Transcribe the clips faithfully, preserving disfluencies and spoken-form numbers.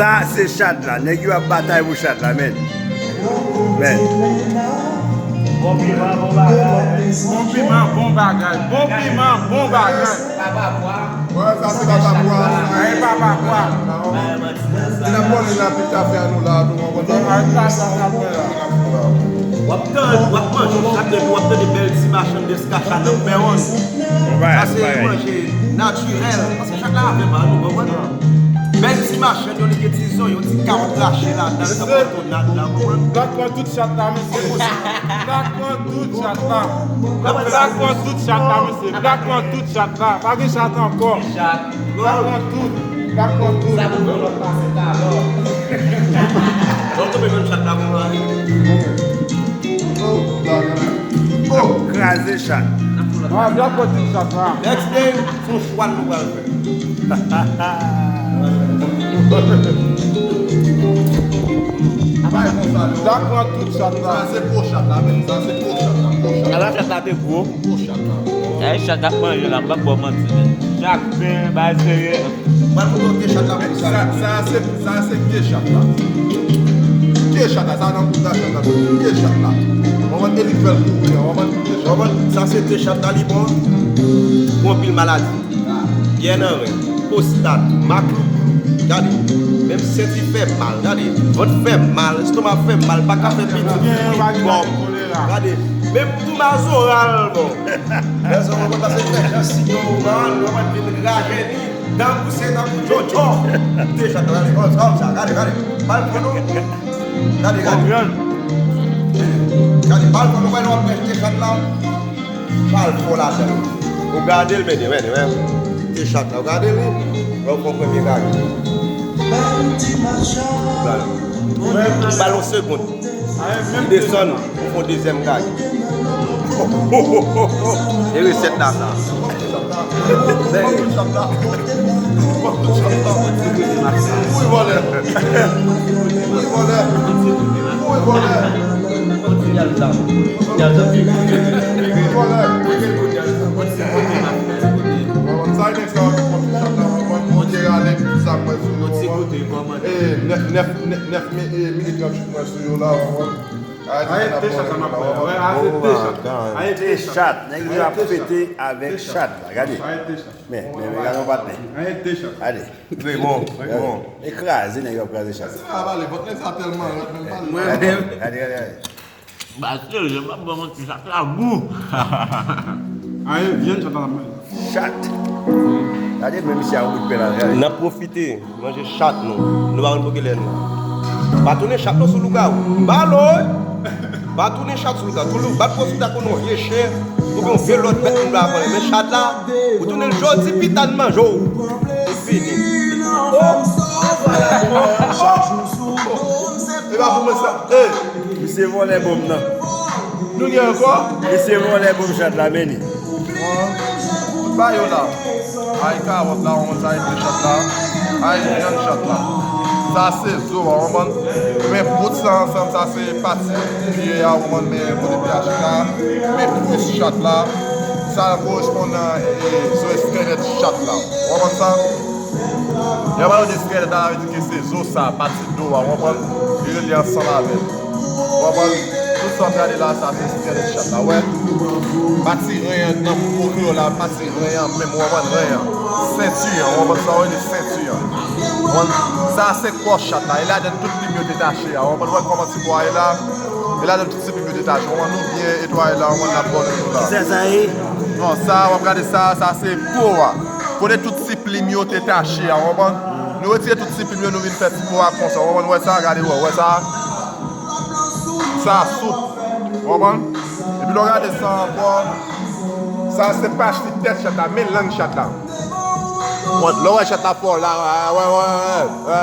Sa se chat la. Nèg yo ap batay pou chat la, men. Men. Bon piman, bon bagay. Bon piman, bon bagay. Bon piman, bon bagay. Papa pwa. Wè, sa se papa pwa. Ay, papa pwa. Li nan pwòblèm la, pita fè a nou la, nou konprann. Ay, sa, sa, sa, sa. W ap tann, w ap manje yon chat, epi w ap tande bèl ti machann dèskacha nan men w. Sa se manje natirèl. Paske chat la avè pa nou, konprann? Bèl ti machann, yo li gen ti zonyon, ti kawòt rache ladan l, nan bòl tonad la, konprann? Black pran tout chat la, mesye. Black pran tout chat la. Black pran tout chat la, mesye. Black pran tout chat la. Pa gen chat ankò. Black pran tout. Black pran tout. Sa pou fè lòt pase talò. Donk, tonbe menm chat la konsa. Kraze chat. Ah, Black pran tout chat la. Next game, se yon chwal nou pral fè. Bay konsa, non. Black pran tout chat la. Sa se gwo chat la, menm. Sa se gwo chat la, gwo chat la. Ala chat la te gwo. Gwo chat la. Ay, chat ap manje la, m p ap ba w manti, men. Chak pen, bay serye. Mwen pou monte chat la pou sa. Sa, sa se, sa se pye chat la. Pye chat la, sa nan bouda chat la, pye chat la. Mwen mande li fè l kouri, mwen mande pye chat la. Sa se pye chat la, li bon. Pou anpil maladi. Pyè nan ren, pwostat, maklouk. Gade, menm senti fè mal, gade, vant fè mal, estoma fè mal, pa ka fè piti, bwit bòb. Gade, menm tou mazoral bon. Lè sa w konn pase fè jan siyon ou mal, ou konn vin rajeni, dan pouse tankou tchotcho. Deja gade kòm sa, gade, gade. Mal fò nou. Gade, gade. Gade, mal fò nou, wè nou ap mèche chat la. Pral fò ladan l. Ou gade l, men, men, men. Te chat la, ou gade li. Lè w fè yon premye gade. Ba l yon segonn. Li desann, ou fè yon dezyèm gade. E resèt la, sa. Wi, vòlè. Wi, vòlè. Wi, vòlè. Wi, vòlè. Sa e nèg sa yo ki pran ti chat la, mwen, mwen, mwen te rale ti zam mwen sou yo, mwen. E, nèf, nèf, nèf, nèf mi-, e, minit tranntuit mwen sou yo la, mwen. Aye, te chat la m ap pran. Aye, te chat. Aye, te chat. Nèg yo ap fete avèk chat la. Gade. Aye, te chat. Men, men, men, gade yon patnè. Aye, te chat. Gade. Trè bon, trè bon. E kraze, nèg yo ap kraze chat. Sa a pale, vant nèg sa tèlman rèd, men pale. Gade, gade, gade. Ba serye, m ap ba w manti, chat la gou. Aye, vyann chat la m ap manje. Chat. Gade, men misye a yon bout pè la, gade. N ap pwofite manje chat nou. Nou pa konn poke lè nou. Pa tounen chat nou sou lougawou. Balo! Pa tounen chat sou lougawou. Tou lou, bat pwofite ak yon vye chen. Oubyen yon vye lòt bèt moun pa konnen. Men chat la, ou tounen l jodi, pita n manje w. Ou fini. Oh! Oh! Oh! E pa pou mwen sa. Hey! Misye vòlè bon m nan. Nou gen ankò? Misye vòlè bon m chat la, men li. Bon, tout ba yo la. Ay kawòt la, on sa e te chat la. Ay vyann chat la. Sa se zo a, w konprann? Men bout sa ansanm, sa se pati pye a, w konprann? Men kote pye a chita. Men kwis chat la. Sa koresponn nan, e, zo eskelèt chat la. W konprann sa? Lè yo pale de eskelèt la, sa vle di ke se zo sa, pati do a, w konprann? Li rele ansanm avè l. W konprann? Tout sa w ap gade la, sa se eskelèt chat la, w wè? Pati ren an nan po kre w la, pati ren an menm, w konprann? Ren an. Senti an, w konprann sa w rele senti an? W konprann? Sa se kò chat la, e ladan l tout plim yo detache a, w konprann? W wè kòman ti po a ye la? E ladan l tout ti plim yo detache, w konprann? Nou byen etwaye la, w konprann? N ap bò nou la. Kisa sa ye? Non, sa, w ap gade sa, sa se po a. Kote tout ti plim yo te tache a, w konprann? Nou retire tout ti plim yo, nou vin fè ti po a konsa, w konprann? Wè sa, gade, wè, wè sa. Sa soup, w konprann? Epi lè w gade sa ankò, sa se pati tèt chat la, men lang chat la. Wè, lè w wè chat la fò la, wè, wè, wè, wè,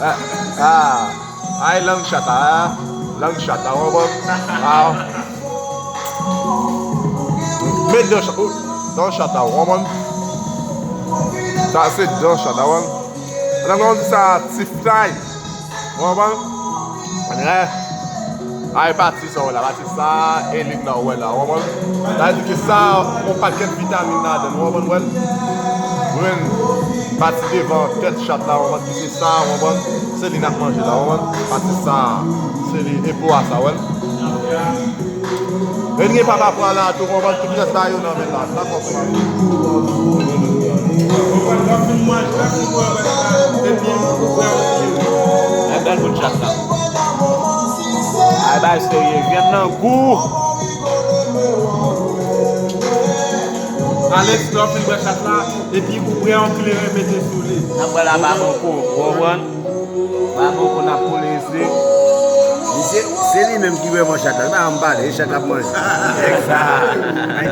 wè, wè. Ay lang chat la, lang chat la, w konprann? Men dan chat, dan chat la, w konprann? Sa se dan chat la, w konprann? Nan kòm di sa, ti flay. W konprann? Ann wè. Ay pati sa w wè la, pati sa, e lig la w wè la, w konprann? Sa vle di ke sa, yon pakèt vitamin ladan l, w konprann, wè? Grenn. Pati devan tèt chat la, w konprann, ki se sa, w konprann, se li n ap manje la, w konprann. Pati sa, se li, e po a sa, w wè l. E n gen papa pwa la tou, w konprann, tout rès bagay yo nan men l la. Sa fòs mari. E bèl bout chat la. Ay, bay serye, vyann nan gou. Alex, lè w fin bwè chat la, epi ou bwè yon kleren mete sou li. N ap pral a Baboko, w konprann? Baboko n ap koule isi. Misye, se li menm ki vrèman chat la. Li pa janm pale, e chat l ap manje. Nèg sa, nèg